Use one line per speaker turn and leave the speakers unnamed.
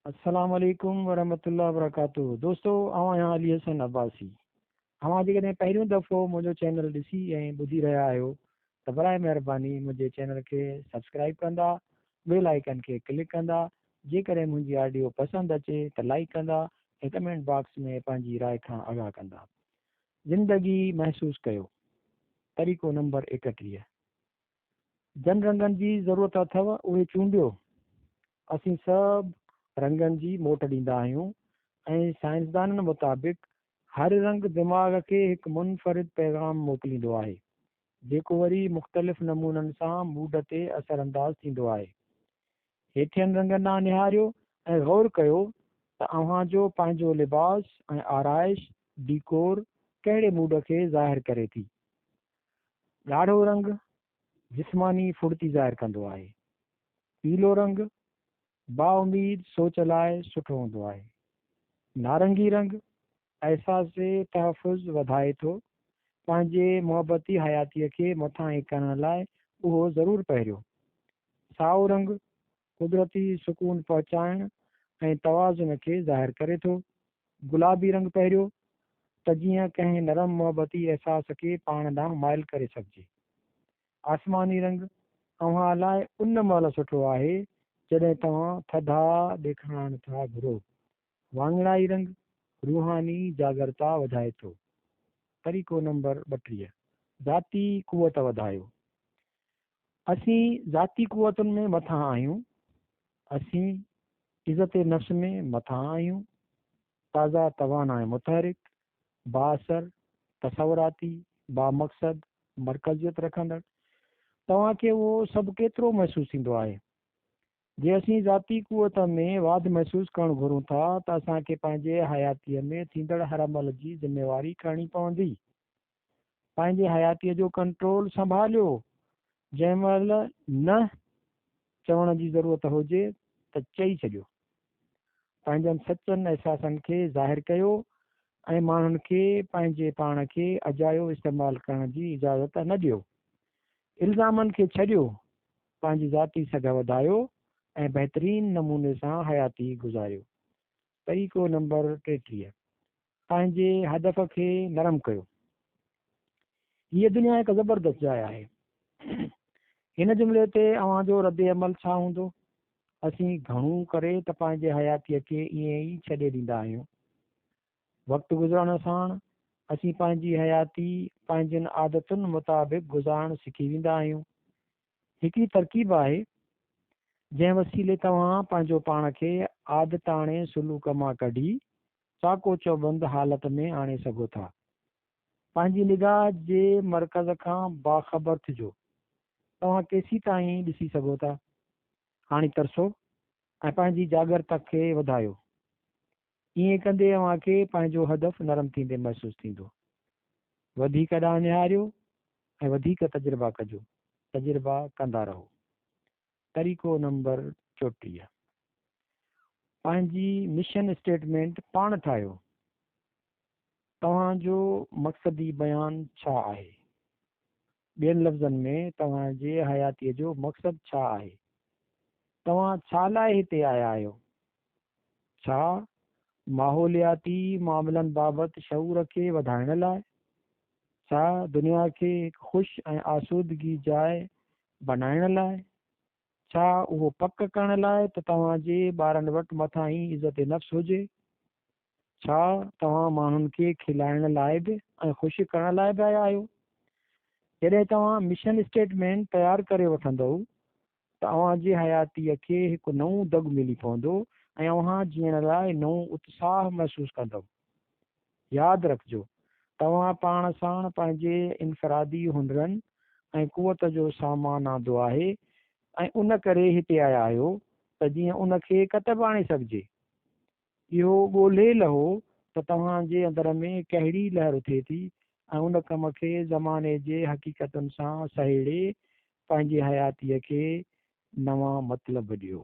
السلام عليڪم ورحمة الله وبرڪاته دوستو آئون آهيان علي حسن عباسي اوهان جيڪڏهن پهريون دفعو منهنجو چينل ڏسي ۽ ٻڌي رهيا آهيو ته برائي مهرباني منهنجي چينل کي سبسڪرائيب ڪندا بيل آئيڪن کي ڪلڪ ڪندا جيڪڏهن منهنجي آڊيو پسند اچي ته لائيڪ ڪندا ۽ ڪمينٽ باڪس ۾ پنهنجي راء کان آگاهه ڪندا زندگي محسوس ڪيو طريقو نمبر 31 جن رنگن جي ضرورت اٿئو اهي چونڊيو. اسين سڀ رنگن جي موٽ ڏيندا آهيون ۽ سائنسدانن مطابق هر رنگ دماغ کي هڪ منفرد پيغام موڪليندو آهي، جيڪو وري مختلف نمونن سان موڊ تي اثرانداز ٿيندو آهي. هيٺين رنگن ڏانهن نهاريو ۽ غور ڪيو ته اوهان جو پنهنجو لباس ۽ آرائش، Decor، ڪهڙي موڊ کي ظاهر ڪري ٿي. ڳاڙهو رنگ جسماني ڦڙتي ظاهر ڪندو آهي. پيلو رنگ بااميد سوچ لاء سٺو هوندو آهي. نارنگي رنگ احساس تحفظ وڌائي ٿو. پنهنجي محبتي حياتيء کي مٿانهين ڪرڻ لاء اهو ضرور پهريو. سائو رنگ قدرتي سڪون پهچائڻ ۽ توازن کي ظاهر ڪري ٿو. گلابي رنگ پهريو ته جيئن ڪنهن نرم محبتي احساس کي پاڻ ڏانهن مائل ڪري سگهجي. آسماني رنگ اوهان لاء ان مهل سٺو آهي جڏهن توهان ٿڌا ڏيکارڻ ٿا گهرو. واڱڻائي رنگ روحاني جاڳرتا وڌائي ٿو. طريقو نمبر 32، ذاتي قوت وڌايو. اسين ذاتي قوتن ۾ مٿانهان آهيون. اسين عزت نفس ۾ مٿانهان آهيون. تازه توانا ۽ متحرڪ، بااثر، تصوراتي، بامقصد، مرڪزيت رکندڙ. توهان کي اهو سڀ ڪيترو محسوس ٿيندو آهي؟ جي اسين ذاتي قوت ۾ واڌ محسوس ڪرڻ گهرون ٿا ته اسان کي پنهنجي حياتيء ۾ ٿيندڙ هر عمل جي ذميواري کڻڻي پوندي. پنهنجي حياتيء جو ڪنٽرول سنڀاليو، جنهن مهل نه چوڻ جي ضرورت هجي ته چئي ڇڏيو. پنهنجن سچن احساسن کي ظاهر ڪيو ۽ ماڻهن کي پنهنجي پاڻ کي اجايو استعمال ڪرڻ جي اجازت نه ڏيو. الزامن کي ڇڏيو، پنهنجي ذاتي سگهه وڌايو ۽ بهترين نموني سان حياتي گذاريو. طريقو نمبر 33. پنهنجي هدف کي نرم ڪيو. هيء دنيا هڪ زبردست جاء آهي. هن جملي تي اوهان جو رد عمل ڇا هوندو؟ اسين گهڻو ڪري ته پنهنجي حياتيء کي ائين ئي ڇڏي ڏيندا آهيون. وقت گذرڻ ساڻ اسين پنهنجي حياتي پنهنجين عادتن مطابق گذارڻ سکي ويندا آهيون. هڪڙي ترڪيب آهي، جنهن وسيلي توهان پنهنجو پاڻ کي عادتاڻي سلوڪ مان ڪڍي چاقو چوبند حالت ۾ آڻي سگهو ٿا. پنهنجي نگاهه جي مرڪز کان باخبر ٿجو. توهان ڪيسيتائين ڏسي سگهو ٿا؟ هاڻي ترسو ۽ پنهنجي جاڳرتا کي وڌايو. ائين ڪندي اوهان کي پنهنجو هدف نرم ٿيندي محسوس ٿيندو. وڌيڪ ڏانهن نهاريو ۽ وڌيڪ تجربا ڪجو. تجربا ڪندا رهو. طريقو نمبر 34. پنهنجي مشن اسٽيٽمينٽ پاڻ ٺاهيو. توهان جو مقصدي بيان ڇا آهي؟ ٻين لفظن ۾ توهان جي حياتيء جو مقصد ڇا آهي؟ توهان ڇا لاء هتي آيا آهيو؟ ڇا ماحولياتي معاملن بابت شعور کي وڌائڻ لاء؟ ڇا دنيا کي هڪ خوش ۽ آسودگي جاء بنائڻ لاء؟ ڇا اهو پڪ ڪرڻ لاء ته توهان جي ٻارن وٽ مٿاهين عزت نفس هجي؟ ڇا توهان ماڻهن کي کلائڻ لاء به ۽ خوش ڪرڻ لاء به آيا آهيو؟ جڏهن توهان مشن اسٽيٽمينٽ تيار ڪري وٺندؤ ته اوهان جي حياتيء کي هڪ نئون دڳ ملي پوندو ۽ اوهان جيئڻ لاء نئون اتساهه محسوس ڪندؤ. ياد رکجو، توهان پاڻ ساڻ پنهنجي انفرادي هنرن ۽ قوت جو سامان آندو آهي ۽ ان ڪري هتي آيا آهيو ته جيئن ان کي ڪتب آڻي سگهجي. اهو ڳولهي لهو ته توهان جي اندر ۾ ڪهڙي لهر اٿي ٿي ۽ ان ڪم کي زماني جي حقيقتن سان سهيڙي پنهنجي حياتيء کي نوان مطلب ڏيو.